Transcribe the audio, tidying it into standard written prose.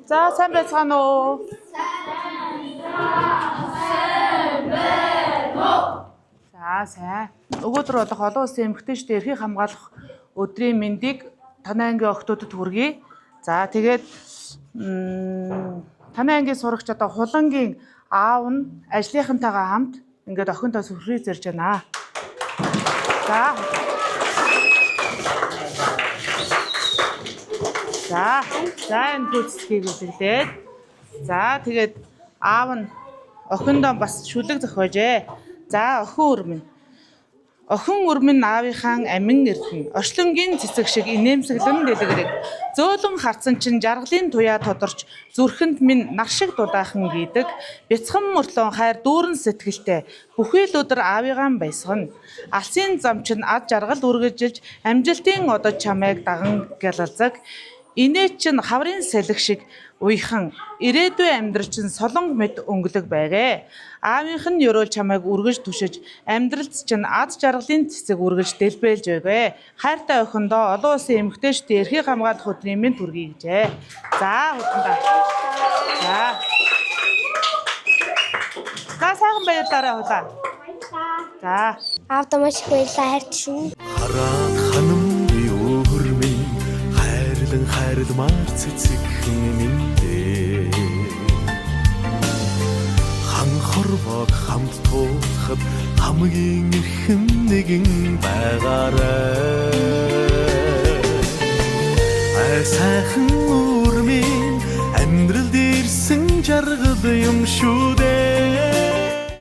За, сайн байцгаана уу? Сайн байна уу? За, сайн. Өнөөдөр болох олон улсын эмэгтэйчдийн эрхийг хамгаалах өдрийн мэндийг танай ангийн охидуудад хүргэе. За, тэгээд танай ангийн сурагч одоо Хулангийн аав нь ажлынхантайгаа хамт ингээд охинтоо сюрприз зорж байна. За. За, за, энэ гүйцэтгийг үлгэлээд. За, тэгээд аав нь охиндоо бас шүлэг зохиожээ. За, охин өрмөн. Охин өрмөн аавынхаа амин эрдэнэ. Орчлонгийн цэцэг шиг инээмсэглэн дэлгэрэг. Зөөлөн харцан чинь жаргалын туяа тодорч зүрхэнд минь нар шиг дулаахан гийдэг. Бяцхан мөртлөн хайр дүүрэн сэтгэлтэй. Бүхий л өдөр аавыгаа баясгана. Алсын зам чинь ад жаргал үргэлжилж амжилтын одод чамайг даган гялалзаг. Инээ чинь хаврын салхи шиг уяхан, ирээдүйн амьдрал чинь солонго мэт өнгөлөг байгээ. Аавынх нь ёроол чамайг үргэж түшиж, амьдралд чинь аз жаргалын цэцэг үргэж дэлбэлж байгээ. Хайртай охиндоо олон улсын эмэгтэйчдийн эрхийг хамгаалах өдрийн мэнд хүргэе гэжээ. За, худандаа. За. За, сайхан баярлалаа, хулаа. За. Аавда маш их баярлалаа, хайртай шүү. Хараад ханамгүй өөр минь хайрлан хайрламар цэцэгхэн минь дээ. Хан хорвоог хамт туулахад хамгийн эрхэм нэгэн байгаарай. Ай сайхан өөр минь, амьдралд ирсэн жаргал юм шүү дээ.